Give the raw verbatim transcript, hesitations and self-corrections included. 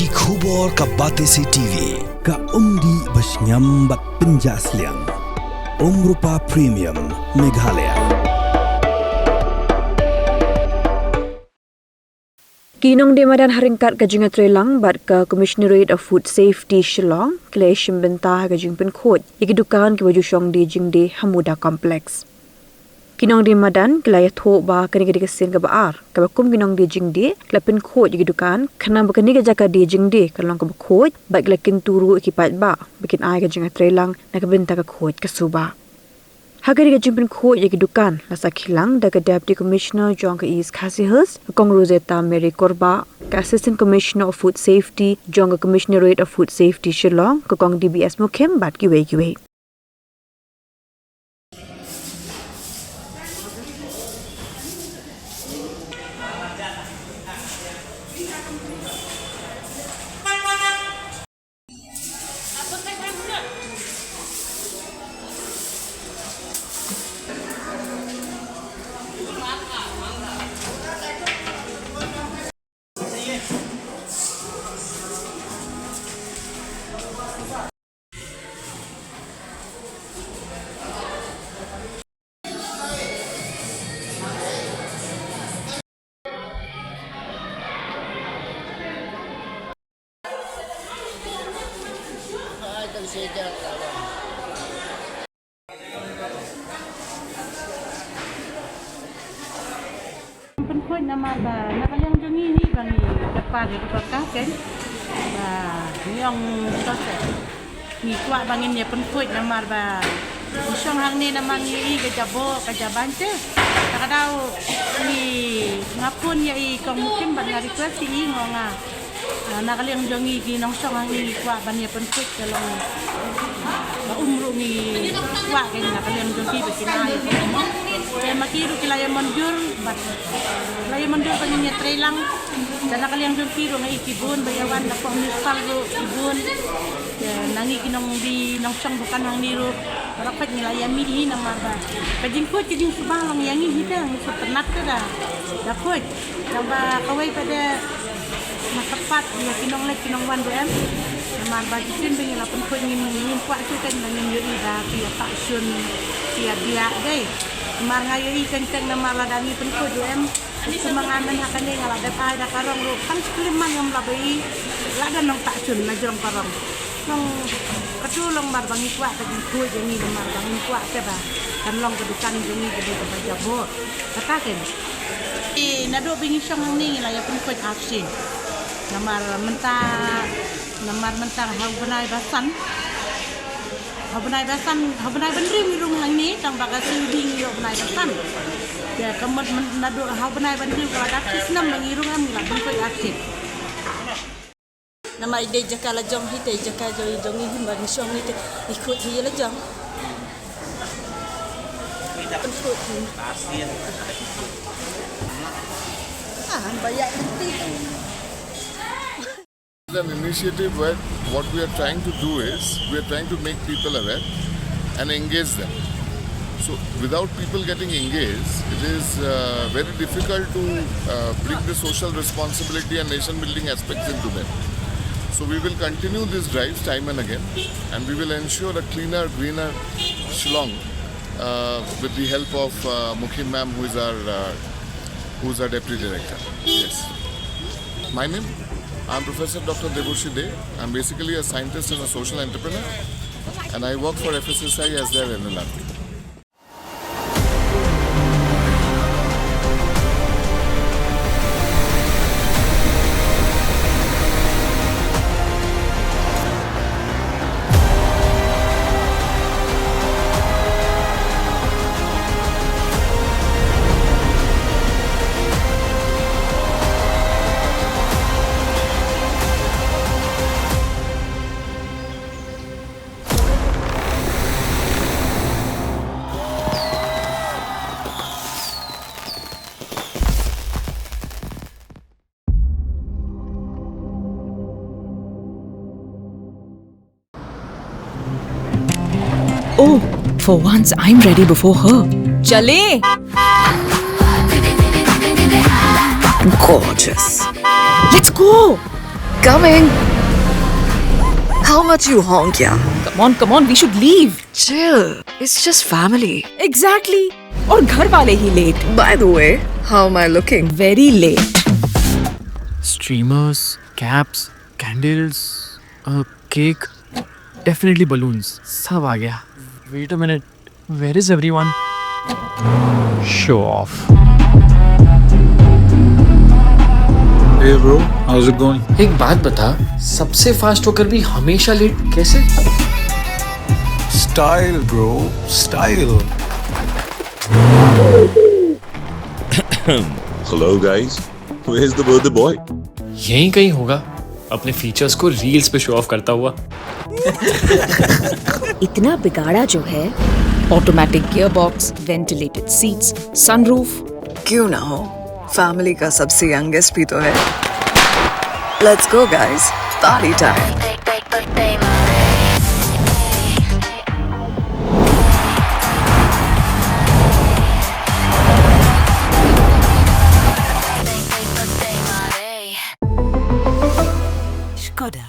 Ki khubor ka Batesi T V, ka umdih ba shngiam bad pynjah sliang. Umrupa Premium, Meghalaya. Ki nongdie madan ha ryngkat ka jingïatreilang bad ka Commissionerate of Food Safety Shillong ki la ïashim bynta ha ka jingpynkhuid ïa ki dukan kiba ju shong die jingdie ha Muda Complex. Ki nongdie madan ki la ïathuh ba kane ka dei ka sien kaba ar kaba kum ki nongdie jingdie ki la pynkhuid ïa ki dukan, khnang ba kane ka jaka die jingdie kan long kaba khuid bad ki la kyntu ruh ïa ki paidbah ba kin ai ka jingïatreilang na ka bynta ka khuid ka suba. Ha kane ka jingpynkhuid ïa ki dukan la sakhi lang da ka Deputy Commissioner jong ka East Khasi Hills, ka Kong Rosetta Mary Kurbah, ka Assistant Commissioner of Food Safety jong ka Commissionerate of Food Safety Shillong, ka Kong D B S Mukhim bad kiwei kiwei. Pynkhuid namar ba na ka liang jong ngi hi ba ngi dap ïa ka sorkar kein ba ngi ong sorkar. Ngi kwah ba ngin ïa pynkhuid namar ba ngi shong hangne namar ngi i ka jaboh ka jaban te. Ta ka daw ngi nga phone ïa i Kong Mukhim bad nga request i nga nga. Ah, na ka liang jong ngi ki nongshong hangne ngi kwah ban ïa pynkhuid ka long. Ba um ruh ngi kwah kein na ka liang jong ki ba kin ai. Te ma ki ruh ki la ïa mynjur bad la ïa mynjur ba ngin ïa trei lang. Te na ka liang jong ki ruh nga i ki bun ba ïa wan na pong municipal ruh ki bun. Te na ngi ki nongdie nongshong dukan hangne ruh. Baroh khoit ngi la ïa mih hi namar ba ka jingkhuid ka jingsuba long ïa ngi hi te ngi sngewtynnat te da. Da khuid. Tang ba kawei pat de na kyrpad ïa ki nongleit ki nongwan de em. Namar ba jingkhuid ba ngi la pynkhuid ngim, ngim kwah shuh kein ba ngin ïohi da ki ïa pah shun ki ïa biah dei. Namar nga ïohi kein teng namar lada ngi pynkhuid de em. Shu ma nga myn ha kane nga la dep ai da ka rong ruh tang shi khyllipmat ngam lah ba i. La don nongtah shun na jrong ka rong. Nong katu long namar ba ngi kwah ka jingkhuid jong ngi namar ba ngi kwah te ba kan long ka dukan jong ngi ka dei kaba jaboh. Kata kein. Naduh ba ngi shong hangne ngi la ïa pynkhuid ar shi. Namar mynta, namar mynta ha u bnai ba san. Ha u bnai ba san, ha u bnai ba hynriew ngi rung hangne tang ba ka siew ding ïoh bnai ba san. Te ka mut naduh ha u bnai ba hynriew ka la dap shi snem ba ngi rung em ngi la pynkhuid ar shi. Namar i dei jaka la jong hi te jaka jong i jong i hi ba ngi shong hi te i khuid hi la jong. Pynkhuid hi. Ah, ba ïa i ti. An initiative where what we are trying to do is we are trying to make people aware and engage them. So without people getting engaged, it is uh, very difficult to uh, bring the social responsibility and nation building aspects into them. So we will continue these drives time and again, and we will ensure a cleaner, greener Shillong uh, with the help of uh, Mukhim ma'am, who is our uh, who is our deputy director. Yes. My name? I'm Professor Doctor Deborshi Dey. I'm basically a scientist and a social entrepreneur, and I work for F S S I as their N L R P. Oh, for once I'm ready before her. Chale! Gorgeous. Let's go! Coming. How much you honk, yeah? Come on, come on, we should leave. Chill. It's just family. Exactly. और घर वाले ही late. By the way, how am I looking? Very late. Streamers, caps, candles, a cake, definitely balloons. सब आ गया. Wait a minute, where is everyone? Show off. Hey bro, how's it going? एक बात बता, सबसे फास्ट होकर भी हमेशा लेट कैसे? Style, bro, style. Hello, guys. Where's the birthday boy? यहीं कहीं होगा, अपने फीचर्स को रील्स पे शो ऑफ करता हुआ. इतना बिगाड़ा जो है. Automatic gearbox, ventilated seats, sunroof. क्यों ना हो, फैमिली का सबसे यंगेस्ट भी तो है. Let's go, guys. Party time. Skoda.